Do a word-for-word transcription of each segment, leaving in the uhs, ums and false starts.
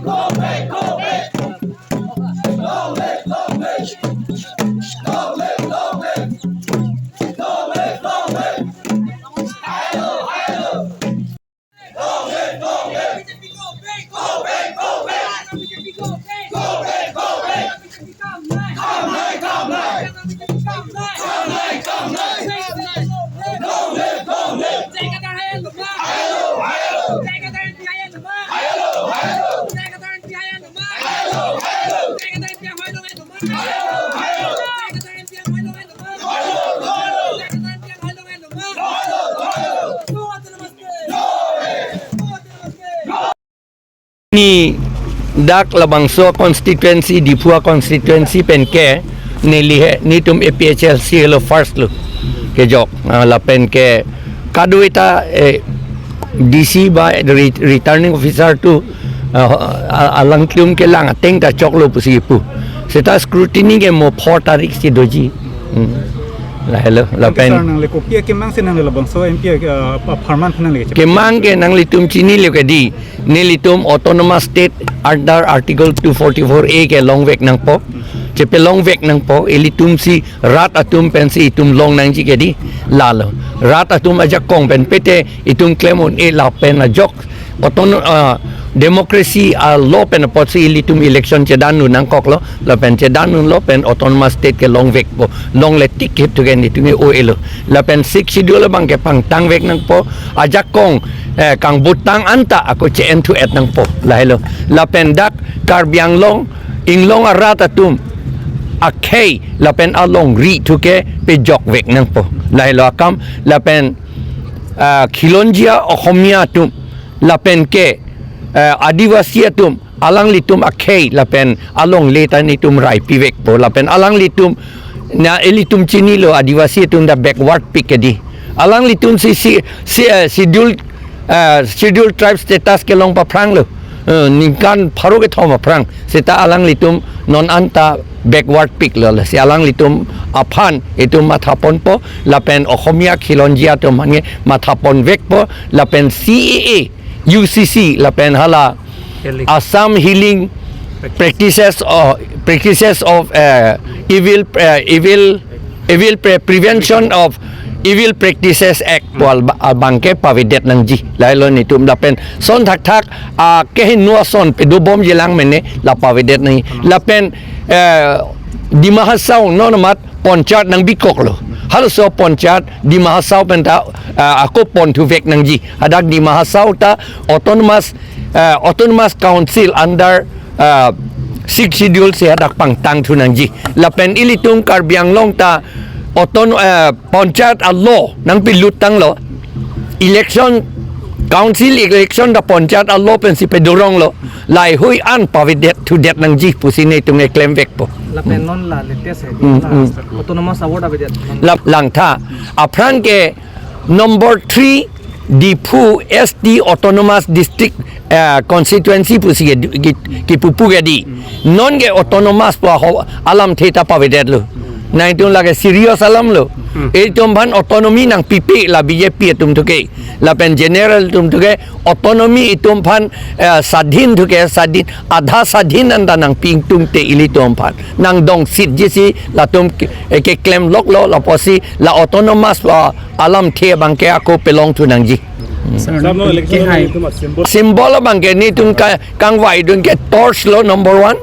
Long live, long live. Long live, long live. Long live, long live. Hello, hello. Long live, long live. Go back, go back. Go back, go back. Come back, come back. Come back, come back. Long live, long live. Hello, hello. Ni dak labangso constituency, Diphu constituency penke neli he, netum A P H L C helo first lo kejok, ah, lapen ke kadokave ta, eh, D C ba re-, returning officer atum, ah, a-, alangtum kelang ateng ta choklo pusi pu. Seta scrutiny ke mo four tarik si doji. Hmm. Lahelo, lapen sir, nangle kopi akemang si nangle labangso M P, ah, pa-, apharman aphan nangle kechep- kemang ke nanglitum chinilo ke di. Nelitum autonomous state under Article two forty-four A ke longvek nangpo. Chepelongvek nangpo. Ilitum si rat atum pensi itum long nangji ke di. Lalo. Rat atum ajakong pen pete itum klem un-e lapen ajok. Autono-, ah, democracy a-law pen apotsi ilitum election chedan un nangkoklo. Lapen chedan unlo pen autonomous state ke longvekpo. Longle tik hip thugen itum ke o-elo. Lapen Sixth Schedule abang ke pangtangvek nangpo. Ajakong, eh, kangbutang anta ako che-en thu-et nangpo. Lahelo. Lapen dak Karbi Anglong, inglong arat atum akhei lapen alongri thu ke pejokvek nangpo. Lahelo akam, lapen, ah, khilonjia Ohomia atum, lapen ke, eh, Adivasi atum, alanglitum akhei lapen alongle ta netum raipivekpo, lapen alanglitum na ilitum chinilo Adivasi atum ta backward pik ke di. Alanglitum si, si, si, eh, schedule, eh, schedule tribe status kelong paphranglo. Eh, ningkan pharo kethom aphrang. Seta alanglitum non anta backward piklo. Lasi alanglitum aphan itum mathaponpo, lapen Ohomia khilonjia atum aphan ke mathaponvekpo, lapen C A A, U C C, lapen hala Healing. Assam Healing Practice. Practices of, practices of, eh, evil, eh, evil, evil pre-, Prevention of Evil Practices Act pu alba-, abang ke pavedet nangji. Lahelo netum lapen son thakthak, ah, kehingno ason pedobomji lang mene la pavedet nangji. Lapen, eh, Dima Hasao non amat Panchayat nangbikoklo. Halaso Panchayat Dima Hasao penta, ah, ako ponthuvek nangji. Hadak Dima Hasao ta autonomous, ah, autonomous council under, ah, Sixth Schedule si hadak pangtang thu nangji. Lapen ilitum Karbi Anglong ta auton-, ah, Panchayat a-law nangpilut tanglo. Election, council election ta Panchayat a-law pensi pedoronglo. Laheihui an pavedet thudet nangji pusi netum keklemvekpo. Lapen non la latest hai, hmm, la hmm. Autonomous award avedet. La langtha. Aphrang ke number three Diphu S T Autonomous District, eh, Constituency pusi ke, ke, kepupu ke di. Non ke autonomous pu aho alamthe ta pavedetlo. Nangtum lake serious alamlo. Hmm. Itum aphan autonomy nangpipe la B J P atum thu ke. Lapen general atum thu ke autonomy itum aphan, eh, sadhin thu ke sadhin, adha sadhin anta nangpi ingtungte ilitum aphan. Nangdong seat jisi latum ke, eh, keklemloklo lapusi la autonomous, ah, alamthe abang ke ako pelong thu nangji. Sir, Sir, no, non election kehai. Itum symbol. Symbol abang ke netum ka-, kangvaidun ke torch lo number one.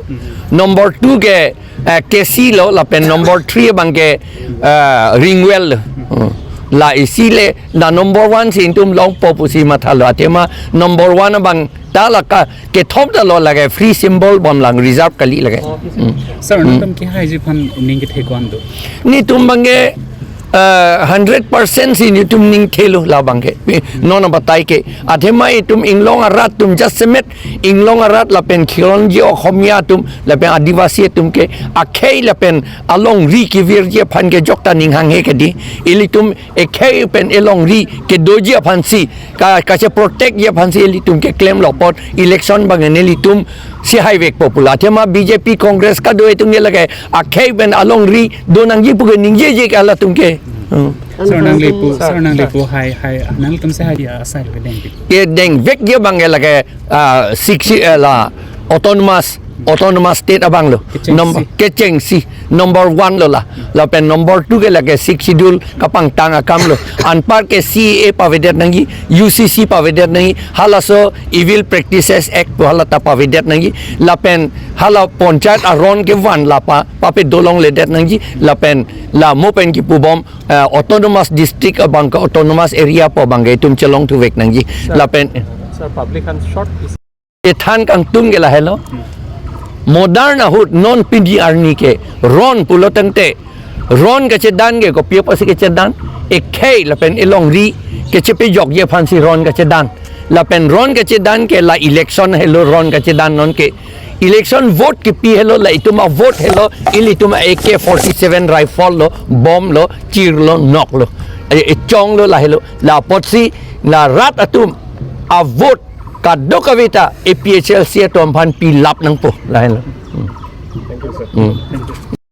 Number two ke, eh, K C lo, lapen number three abang ke, eh, ring well. Hmm. La isi le, la number one si itum longpo pusi mathalo. Athema number one abang ta la ka, kethom ta lo lake free symbol bom lang reserve kali lake. Okay, sir. Hmm. Sir, hmm. Nangtum kehaiji aphan ning kethe ko-an do? Netum abang ke, eh, hundred percent si netum ning thelo labang ke. Non abatai ke. Athema itum inglong arat atum jasemet inglong arat lapen khilonjia Ohomia atum lapen Adivasi atum ke akhei lapen alongri kevirji aphan kejok ta ning hanghe ke di. Ilitum ekhei pen elongri kedoji aphansi, ka, kacheprotectji aphansi ilitum keklemlo apot election abang nelitum si haivekpo pu la. Athema B J P Congress kadokave atum ke lake akhei pen alongri do nangji pu ke ningjeje ke halatum ke. Hmm. Sir, nangli pu, sir, sir, nangli pu hai, hai, nangtum si hai dia asai ke deng. Kedengvekji abang ke lake, ah, sixty, eh, la, Autonomous, autonomous state abang lo. Kechengsi. Number, kechengsi. Number one lo la. Lapen number two ke lake Sixth Schedule kapangtang akam lo. Anpar ke C A A pavedet nangji, U C C pavedet nangji, halaso Evil Practices Act pu hala ta pavedet nangji. Lapen hala panchayat aron kevan la pa, pape dolongledet nangji. Lapen la mo pen kipubom, eh, autonomous district abang ke autonomous area pu abang ke itum chelongthuvek nangji. Sir. Lapen, sir, public han short is kethan kangtung ke lahelo. Modern ahut non pini arni ke ron pulo tangte, ron kachedan ke kopi apotsi kachedan? Ekhei lapen elongri kachepejokji aphansi ron kachedan. Lapen ron kachedan ke la election helo ron kachedan non ke. Election vote kipi helo, la itum avote helo, ilitum A K forty-seven rifle lo, bomb lo, chir lo, nok lo. E, echong lo lahelo. La apotsi la rat atum avote kadokave ta A P H L C atum aphan pilap nangpo lahelo. Hmm. Thank you, sir. Hmm.